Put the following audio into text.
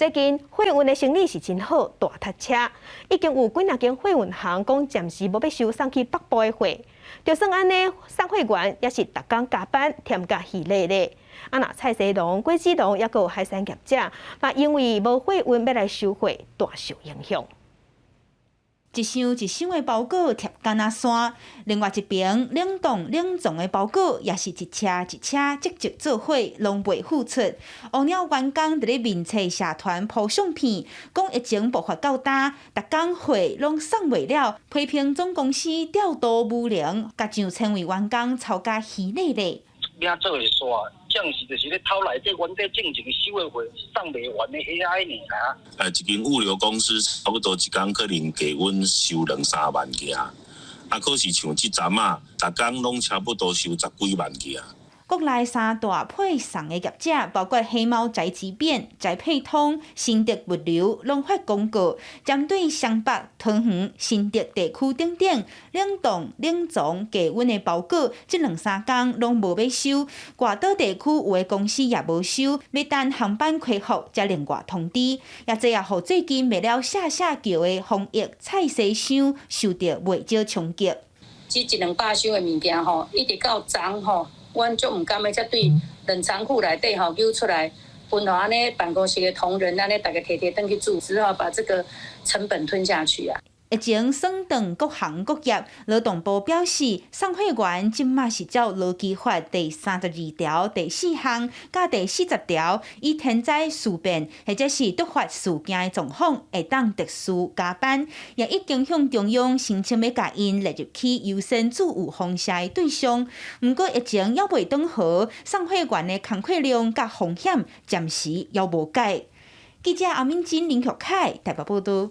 最近貨運的生理是真好，大塞車，已經有幾若間貨運行講暫時無欲收送去北部的貨。就算按呢，送貨員也是逐工加班，添加疲累咧。啊，若菜市農、果子農，抑閣有海產業者，嘛因為無貨運欲來收貨，大受影響。一箱一箱的包裹疊敢若山，另外一邊冷凍冷藏的包裹也是一車一車積積做伙，攏袂付出。烏鳥員工佇咧面冊社團 po 相片，講疫情爆發到今，逐工貨攏送袂了，批評總公司調度無能，共上千位員工操甲稀咧咧。領做會煞，這樣是就是咧偷內底原底正常收的貨送袂完的遐爾爾。一間物流公司差不多一工可能給阮收兩三萬件，啊，可是像這陣仔，逐工攏差不多收十幾萬件。國內三大配送的業者，包括黑貓宅急便、宅配通、新竹物流，攏發公告，針對雙北、桃園、新竹地區等等冷凍、冷藏、低溫的包裹，這兩三工攏無欲收。外島地區有的公司也無收，欲等航班恢復才另外通知。也這也予最近賣了嚇嚇叫的防疫菜市箱受著袂少衝擊。這一兩百箱的物件吼，一直到昨吼。阮足毋甘的，才對冷藏庫內底吼揪出來，分予按呢辦公室的同仁，按呢逐家提提轉去煮，只好把這個成本吞下去啊。疫情損斷各行各業，勞動部表示，送貨員這馬是照勞基法第32條第四項佮第40條，以天災事變或者是突發事件的狀況，會當特殊加班，也已經向中央申請欲共𪜶列入去優先注有風險的對象。毋過疫情猶未轉好，送貨員的工課量佮風險暫時猶無改。記者阿敏珍、林玉凱台北報道。